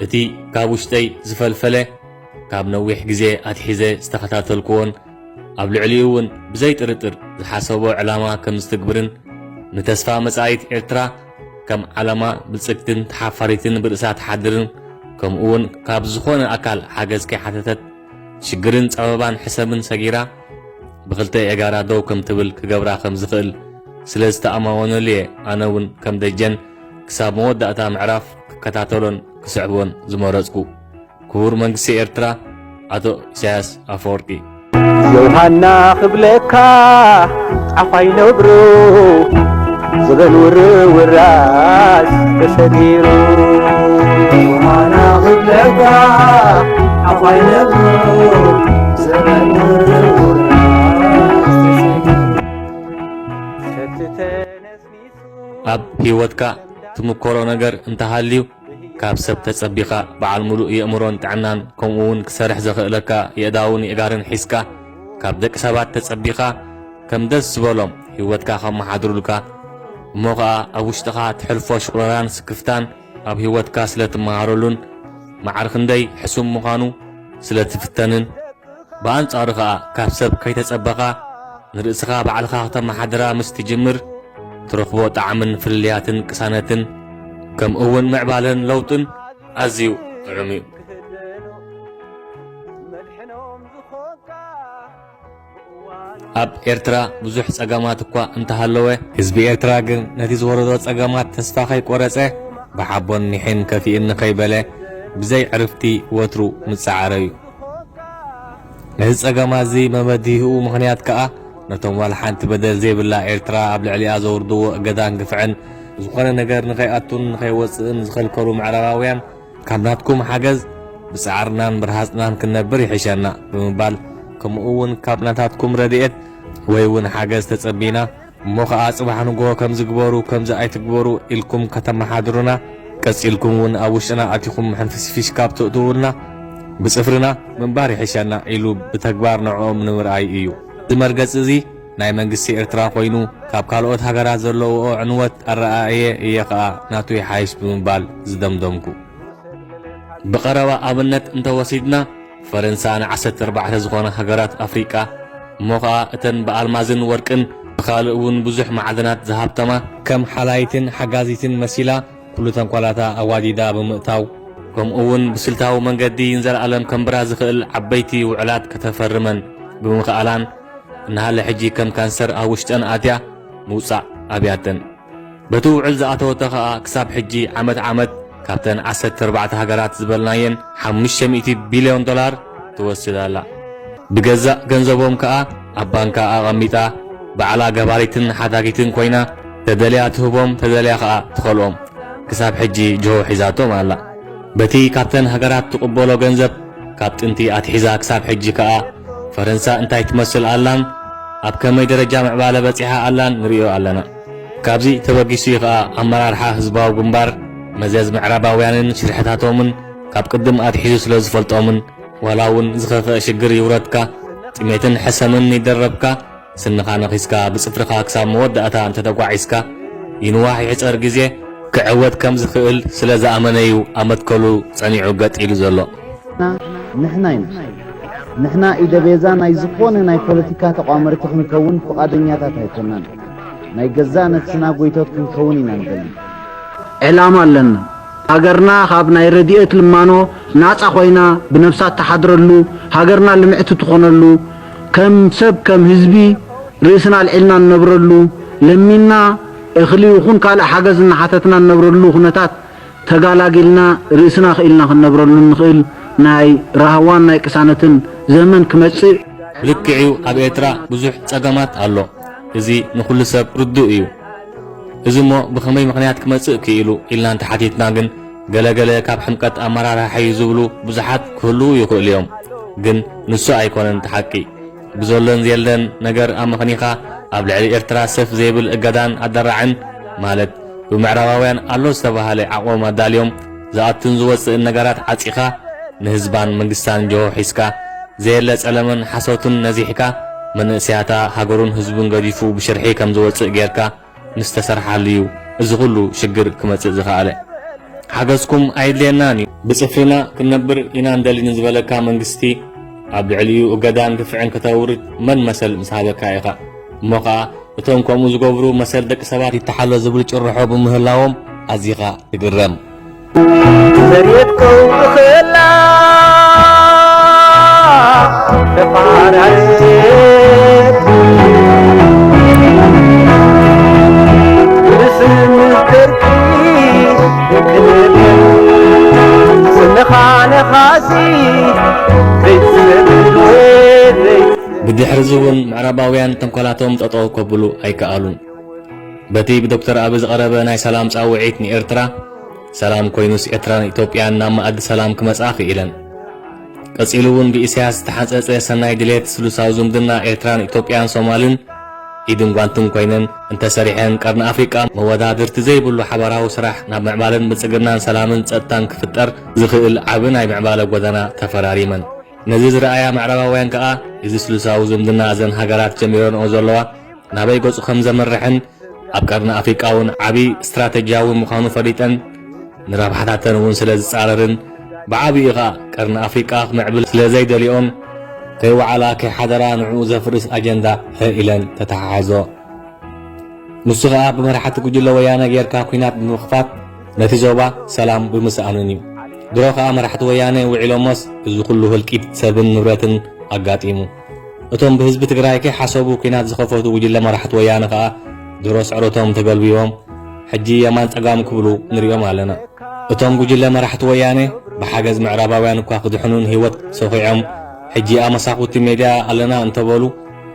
እቲ ካብ ውሽጠይ ዝፈልፈለ፣ ካብ ነዊሕ ግዜ ኣትሒዘ ዝተኸታተልክዎን ኣብ ልዕሊኡ እውን ብዘይ ጥርጥር ዝሓሰቦ ዕላማ ከም ዝትግብርን ንተስፋ መጻኢት ኤርትራ ከም ዓለማ ብልጽግትን ተሓፋሪትን ብርእሳ ትሓድርን፣ ከምኡ እውን ካብ ዝኾነ ኣካል ሓገዝ ከይሓተተት ሽግርን ጸበባን ሕሰምን ሰጊራ ብኽልተ ኣእጋራ ደው ከም ትብል ክገብራ ከም ዝኽእል ስለ ዝተኣማመነሉ እየ ኣነ እውን ከም ደጀን ክሳብ መወዳእታ ምዕራፍ ክከታተሎን ክስዕቦን ዝመረጽኩ። ክቡር መንግስቲ ኤርትራ፣ ኣቶ ኢሳያስ ኣፈወርቂ። ዮሃና ክብለካ ዓፋይ ነብሩ ዘበን ውርውራስ ተሰጊሩ። ዮሃና ክብለካ ዓፋይ ነብሩ ዘበን ውርውራስ ተሰጊሩ። ኣብ ህይወትካ ትምኮሮ ነገር እንተሃልዩ፣ ካብ ሰብ ተጸቢኻ በዓል ምሉእ የእምሮን ጥዕናን ከምኡ እውን ክሰርሕ ዘኽእለካ የእዳውን የእጋርን ሒዝካ ካብ ደቂ ሰባት ተጸቢኻ ከም ደስ ዝበሎም ህይወትካ ከመሓድሩልካ፣ እሞ ኸኣ ኣብ ውሽጥኻ ትሕልፎ ሽቑረራን ስክፍታን ኣብ ህይወትካ ስለ ትመሃረሉን መዓር ክንደይ ሕሱም ምዃኑ ስለ ትፍተንን፣ ብኣንጻሩ ኸኣ ካብ ሰብ ከይተጸበኻ ንርእስኻ ባዕልኻ ከተመሓድራ ምስ ትጅምር፣ ትረኽቦ ጣዕምን ፍልልያትን ቅሳነትን፣ ከምኡ እውን ምዕባለን ለውጥን ኣዝዩ ጥዑም እዩ። ኣብ ኤርትራ ብዙሕ ጸገማት እኳ እንተሃለወ፣ ህዝቢ ኤርትራ ግን ነቲ ዝወረዶ ጸገማት ተስፋ ከይቆረጸ፣ ብሓቦን ኒሕን ከፊእን ንኸይበለ፣ ብዘይ ዕርፍቲ ወትሩ ምጸዓረ እዩ። ነዚ ጸገማት እዚ መበዲህኡ ምኽንያት ከኣ፣ ነቶም ዋላ ሓንቲ በደል ዘይብላ ኤርትራ ኣብ ልዕሊኣ ዘውርድዎ እገዳን ግፍዕን፣ ዝኾነ ነገር ንኸይኣቱን ንኸይወጽእን ዝኸልከሉ ምዕራባውያን፣ ካብ ናትኩም ሓገዝ ብጻዕርናን ብርሃጽናን ክንነብር ይሕሸና ብምባል፣ ከምኡ እውን ካብ ናታትኩም ረድኤት ወይ እውን ሓገዝ ተጸቢና፣ እሞ ኸኣ ጽባሕ ንግሆ ከምዚ ግበሩ ከምዚ ኣይትግበሩ ኢልኩም ከተመሓድሩና፣ ቀጺልኩም እውን ኣብ ውሽጥና ኣቲኹም ሕንፍሽፊሽ ካብ ተእትዉልና፣ ብጽፍርና ምንባር ይሕሸና ኢሉ ብተግባር ንዕኦም ንምርኣይ እዩ። እዚ መርገጺ እዚ ናይ መንግስቲ ኤርትራ ኮይኑ፣ ካብ ካልኦት ሃገራት ዘለውኦ ዕንወት ኣረኣእየ እየ ኸኣ ናቱ ይሓይሽ ብምባል ዝደምደምኩ። ብቐረባ ኣብነት እንተወሲድና፣ ፈረንሳ ንዓሰርተ ኣርባዕተ ዝኾና ሃገራት ኣፍሪቃ፣ እሞ ኸኣ እተን ብኣልማዝን ወርቅን ብኻልእ እውን ብዙሕ ማዕድናት ዝሃብተማ፣ ከም ሓላይትን ሓጋዚትን መሲላ ኩሉ ተንኮላታ ኣዋዲዳ ብምእታው፣ ከምኡ እውን ብስልታዊ መንገዲ ንዘለኣለም ከንብራ ዝኽእል ዓበይቲ ውዕላት ከተፈርመን ብምኽኣላን፣ እናሃለ ሕጂ ከም ካንሰር ኣብ ውሽጠን ኣትያ ምውጻእ ኣብያተን። በቲ ውዕል ዝኣተወቶ ኸኣ ክሳብ ሕጂ ዓመት ዓመት ካብተን ዓሰርተ ኣርባዕተ ሃገራት ዝበልናየን ሓሙሽተ ሚእቲ ቢልዮን ዶላር ትወስድ ኣላ። ብገዛእ ገንዘቦም ከኣ ኣብ ባንካ ኣቐሚጣ ባዕላ ገባሪትን ሓታጊትን ኮይና ተደልያ ትህቦም ተደልያ ከኣ ትኸልኦም። ክሳብ ሕጂ ጅሆ ሒዛቶም ኣላ። በቲ ካብተን ሃገራት ትቕበሎ ገንዘብ ካብ ጥንቲ ኣትሒዛ ክሳብ ሕጂ ከኣ ፈረንሳ እንታይ ትመስል ኣላን ኣብ ከመይ ደረጃ ምዕባለ በጺሓ ኣላን ንርእዮ ኣለና። ካብዚ ተበጊሱ እዩ ከኣ ኣመራርሓ ህዝባዊ ግንባር መዘዝ ምዕራባውያንን ሽርሕታቶምን ካብ ቅድም ኣትሒዙ ስለ ዝፈልጦምን ዋላ እውን ዝኸፍአ ሽግር ይውረድካ፣ ጥሜትን ሕሰምን ይደረብካ፣ ስንኻ ነኺስካ ብጽፍርኻ ክሳብ መወዳእታ እንተተጓዒዝካ፣ ይንዋሕ ይሕጸር ግዜ ክዕወት ከም ዝኽእል ስለ ዝኣመነ እዩ ኣብ መትከሉ ጸኒዑ ገጥ ኢሉ ዘሎ። ንሕና ኢና። ንሕና ኢደ ቤዛ ናይ ዝኾነ ናይ ፖለቲካ ተቋመርቲ ክንከውን ፍቓደኛታት ኣይኮናን። ናይ ገዛእ ነፍስና ጎይቶት ክንከውን ኢና ንደሊ። ዕላማ ኣለና። ሃገርና ካብ ናይ ረድኤት ልማኖ ናጻ ኮይና ብነብሳ እትሓድረሉ፣ ሃገርና ልምዕቲ ትኾነሉ፣ ከም ሰብ ከም ህዝቢ ርእስና ኣልዒልና እንነብረሉ፣ ለሚንና እኽሊ ይኹን ካልእ ሓገዝ እናሓተትና እንነብረሉ ኩነታት ተጋላጊልና ርእስና ክኢልና ክንነብረሉ እንኽእል ናይ ራህዋን ናይ ቅሳነትን ዘመን ክመጽእ ብልክዕ እዩ ኣብ ኤርትራ ብዙሕ ጸገማት ኣሎ። እዚ ንኹሉ ሰብ ርዱእ እዩ። እዚ እሞ ብኸመይ ምኽንያት ክመጽእ ክኢሉ ኢልና እንተሓቲትና ግን፣ ገለ ገለ ካብ ሕምቀት ኣመራርሓ እዩ ዝብሉ ብዙሓት ክህልዉ ይኽእሉ እዮም። ግን ንሱ ኣይኮነን እቲ ሓቂ። ብዘሎን ዘየለን ነገር ኣመኽኒኻ ኣብ ልዕሊ ኤርትራ ሰፍ ዘይብል እገዳን ኣደራዕን፣ ማለት ብምዕራባውያን ኣሎ ዝተባህለ ዓቕሞም ኣዳልዮም ዝኣቱን ዝወጽእን ነገራት ዓጺኻ፣ ንህዝባን መንግስታን ጅሆ ሒዝካ፣ ዘየለ ጸለመን ሓሶትን ነዚሕካ፣ መንእሰያታ ሃገሩን ህዝቡን ገዲፉ ብሽርሒ ከም ዝወጽእ ጌርካ ምስ ተሰርሓሉ እዩ እዚ ኩሉ ሽግር ክመጽእ ዝኸኣለ። ሓገዝኩም ኣየድልየናን እዩ። ብጽፍርና ክንነብር ኢና እንደሊ ንዝበለካ መንግስቲ፣ ኣብ ልዕሊኡ እገዳን ግፍዕን ከተውርድ መን መሰል ምስ ሃበካ ኢኻ? እሞ ኸኣ እቶም ከምኡ ዝገብሩ መሰል ደቂ ሰባት ይተሓሎ ዝብል ጭርሖ ብምህላዎም ኣዚኻ ትግረም። መሬት ከውሪ ከላ ተፋራረስ፣ ብስም ደርቂ ክንብል፣ ስምኻ ነኻሲ ዘይትሰብር ወይ ዘይትሰብር። ብድሕርዚ እውን ምዕራባውያን ተንኮላቶም ጠጠው ከብሉ ኣይከኣሉን። በቲ ብዶክተር ኣቢ ዝቐረበ ናይ ሰላም ጻውዒት ንኤርትራ፣ ሰላም ኮይኑስ ኤርትራን ኢትዮጵያን ናብ መኣዲ ሰላም ክመጻ ክኢለን። ቀጺሉ እውን ብኢሳያስ ዝተሓንጸጸ ሰናይ ድሌት ስሉሳዊ ዝምድና ኤርትራን ኢትዮጵያን ሶማልን ኢድን ጓንትን ኮይነን እንተሰሪሐን ቀርኒ ኣፍሪቃ መወዳድርቲ ዘይብሉ ሓባራዊ ስራሕ ናብ ምዕባለን ብልጽግናን ሰላምን ጸጥታን ክፍጠር ዝኽእል ዓቢ ናይ ምዕባለ ጎደና ተፈራሪመን። ነዚ ዝረኣያ ምዕራባውያን ከኣ እዚ ስሉሳዊ ዝምድና እዘን ሃገራት ጀሚረንኦ ዘለዋ ናበይ ገጹ ከም ዘምርሕን ኣብ ቀርኒ ኣፍሪቃ እውን ዓቢ ስትራተጂያዊ ምዃኑ ፈሊጠን ንረብሓታተን እውን ስለ ዝጻረርን ብዓቢኡ ኸኣ ቀርኒ ኣፍሪቃ ክምዕብል ስለ ዘይደልዮን ከይወዓላ ከይሓደራ ንዕኡ ዘፍርስ ኣጀንዳ ሀ ኢለን ተተሓሓዞ። ንሱ ኸኣ ብመራሕቲ ጉጅለ ወያነ ጌርካ ኲናት ብምኽፋት ነቲ ዞባ ሰላም ብምስኣንን እዩ። ድሮ ኸኣ መራሕቲ ወያነ ውዒሎሞስ እዚ ኩሉ ህልቂት ሰብን ንብረትን ኣጋጢሙ። እቶም ብህዝቢ ትግራይ ከይሓሰቡ ኲናት ዝኸፈቱ ጉጅለ መራሕቲ ወያነ ኸኣ ድሮ ስዕረቶም ተገልቢቦም ሕጂ የማን ጸጋም ክብሉ ንሪኦም ኣለና። እቶም ጉጅለ መራሕቲ ወያነ ብሓገዝ ምዕራባውያን እኳ ክድሕኑን ህይወት ሰኺዖም ሕጂ ኣብ መሳኹቲ ሜድያ ኣለና እንተበሉ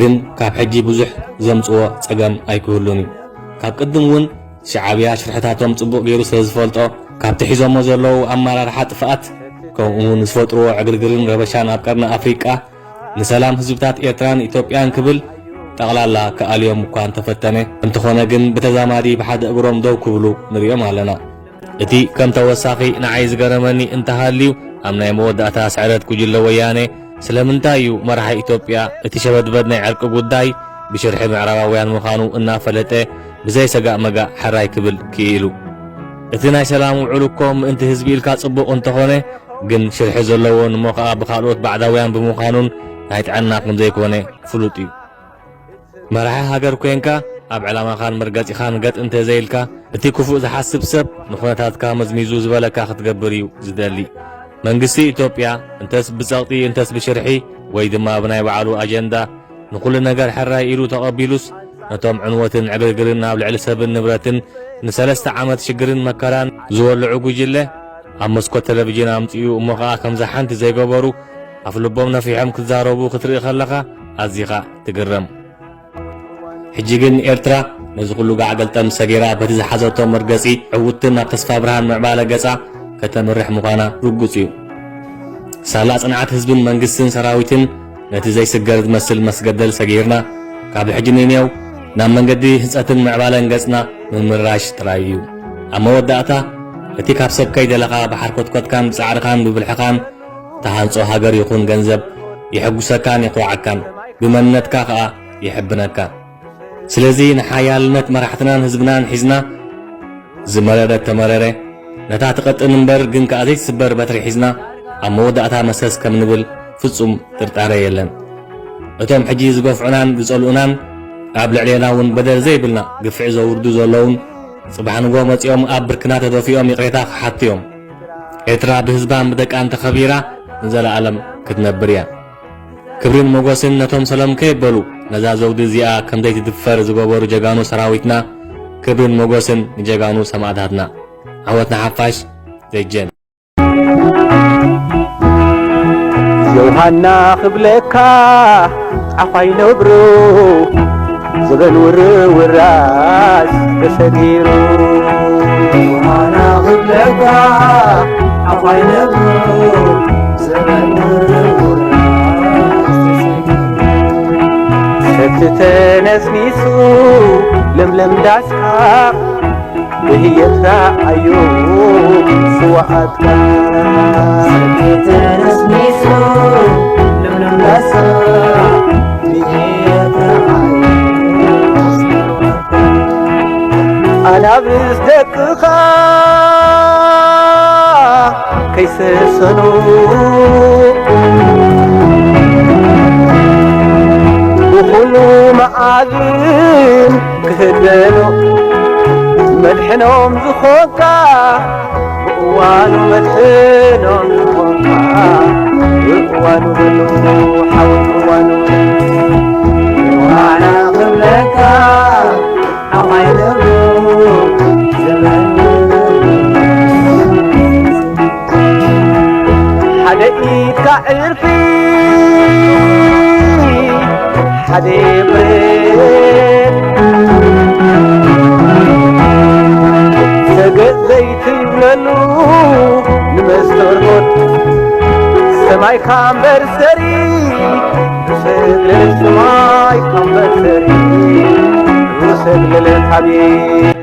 ግን ካብ ሕጂ ብዙሕ ዘምጽዎ ጸገም ኣይክህሉን እዩ። ካብ ቅድም እውን ሻዕብያ ሽርሕታቶም ጽቡቕ ገይሩ ስለ ዝፈልጦ ካብቲ ሒዞሞ ዘለዉ ኣመራርሓ ጥፍኣት ከምኡ እውን ዝፈጥርዎ ዕግርግርን ረበሻን ኣብ ቀርኒ ኣፍሪቃ ንሰላም ህዝብታት ኤርትራን ኢትዮጵያን ክብል ጠቕላላ ክኣልዮም እኳ እንተፈተነ፣ እንተኾነ ግን ብተዛማዲ ብሓደ እግሮም ደው ክብሉ ንሪኦም ኣለና። እቲ ከም ተወሳኺ ንዓይ ዝገረመኒ እንተሃልዩ፣ ኣብ ናይ መወዳእታ ስዕረት ጉጅለ ወያነ ስለምንታይ እዩ መራሒ ኢትዮጵያ እቲ ሸበድበድ ናይ ዕርቂ ጉዳይ ብሽርሒ ምዕራባውያን ምዃኑ እናፈለጠ ብዘይ ሰጋእ መጋእ ሕራይ ክብል ክኢሉ? እቲ ናይ ሰላም ውዕል እኮ ምእንቲ ህዝቢ ኢልካ ጽቡቕ እንተኾነ፣ ግን ሽርሒ ዘለዎን እሞ ኸኣ ብኻልኦት ባዕዳውያን ብምዃኑን ናይ ጥዕና ከም ዘይኮነ ፍሉጥ እዩ። መራሒ ሃገር ኮይንካ ኣብ ዕላማኻን መርገጺኻን ገጥ እንተ ዘይልካ፣ እቲ ክፉእ ዝሓስብ ሰብ ንኹነታትካ መዝሚዙ ዝበለካ ክትገብር እዩ ዝደሊ። መንግስቲ ኢትዮጵያ እንተስ ብጸቕጢ እንተስ ብሽርሒ ወይ ድማ ብናይ ባዕሉ ኣጀንዳ ንኹሉ ነገር ሕራይ ኢሉ ተቐቢሉስ፣ ነቶም ዕንወትን ዕግርግርን ኣብ ልዕሊ ሰብን ንብረትን ንሰለስተ ዓመት ሽግርን መከራን ዝወልዑ ጉጅለ ኣብ መስኮት ቴሌቪዥን ኣምጺኡ እሞ ኸኣ ከምዛ ሓንቲ ዘይገበሩ ኣፍ ልቦም ነፊሖም ክዛረቡ ክትርኢ ከለኻ ኣዚኻ ትግረም። ሕጂ ግን ኤርትራ ነዚ ኩሉ ጋዕ ገልጠም ሰጊራ በቲ ዝሓዘቶ መርገጺ ዕውትን ናብ ተስፋ ብርሃን ምዕባለ ገጻ ከተምርሕ ምዃና ርጉጽ እዩ። ሳላ ጽንዓት ህዝብን መንግስትን ሰራዊትን ነቲ ዘይስገር ዝመስል መስገደል ሰጊርና ካብ ሕጂ ንኔው ናብ መንገዲ ህንጸትን ምዕባለን ገጽና ምምራሽ ጥራይ እዩ። ኣብ መወዳእታ እቲ ካብ ሰብ ከይደለኻ ብሓርኮትኮትካን ብጻዕርኻን ብብልሕኻን ተሃንጾ ሃገር ይኹን ገንዘብ የሐጉሰካን የኹርዓካን፣ ብመንነትካ ኸኣ የሕብነካ። ስለዚ ንሓያልነት መራሕትናን ህዝብናን ሒዝና ዝመረረ ተመረረ ነታ ትቐጥን እምበር ግን ከኣ ዘይትስበር በትሪ ሒዝና ኣብ መወዳእታ መሰስ ከም ንብል ፍጹም ጥርጣረ የለን። እቶም ሕጂ ዝገፍዑናን ዝጸልኡናን ኣብ ልዕሌና እውን በደል ዘይብልና ግፍዒ ዘውርዱ ዘለውን ጽባሕ ንግሆ መጺኦም ኣብ ብርክና ተደፊኦም ይቕሬታ ክሓቱ እዮም። ኤርትራ ብህዝባን ብደቃን ተኸቢራ ንዘለኣለም ክትነብር እያ። ክብርን ሞጎስን ነቶም ሰለም ከየበሉ ነዛ ዘውዲ እዚኣ ከም ዘይትድፈር ዝገበሩ ጀጋኑ ሰራዊትና። ክብርን ሞጎስን ንጀጋኑ ሰማእታትና። ዓወት ንሓፋሽ። ደጀን። ዮሃና ክብለካ ጣፋይ ነብሩ ዘበን ውርውራስ ተሰጊሩ። ዮሃና ክብለካ ጣፋይ ነብሩ ዘበን ውርውራስ ተሰጊሩ። ሰቲ ተነስኒሱ ለምለም ዳስካ ብህየት ረኣዮ ስዋኣትካ። ሰቲ ተነስኒሱ ለምለም ዳስካ ብህየት ረኣዮ ኣናብስ ደቅኻ ሰሰኑ ብኹሉ መኣዝን ክህደኑ መድሕኖም ዝኾንካ፣ ብእዋኑ መድሕኖም ዝኾንካ፣ ብእዋኑ በሉ ሓወይ ብእዋኑ። ዋና ክብለካ ኣማይለሉ ዘመን ሓደ ኢድካ ዕርፊ ሓደ ብረት ሰገጥ ዘይትብለሉ ንመስተርሆት ሰማይካ እምበር ሰሪ ሰግለለት ሰማይካ እምበር ሰሪ ሰግለለት ኣቤት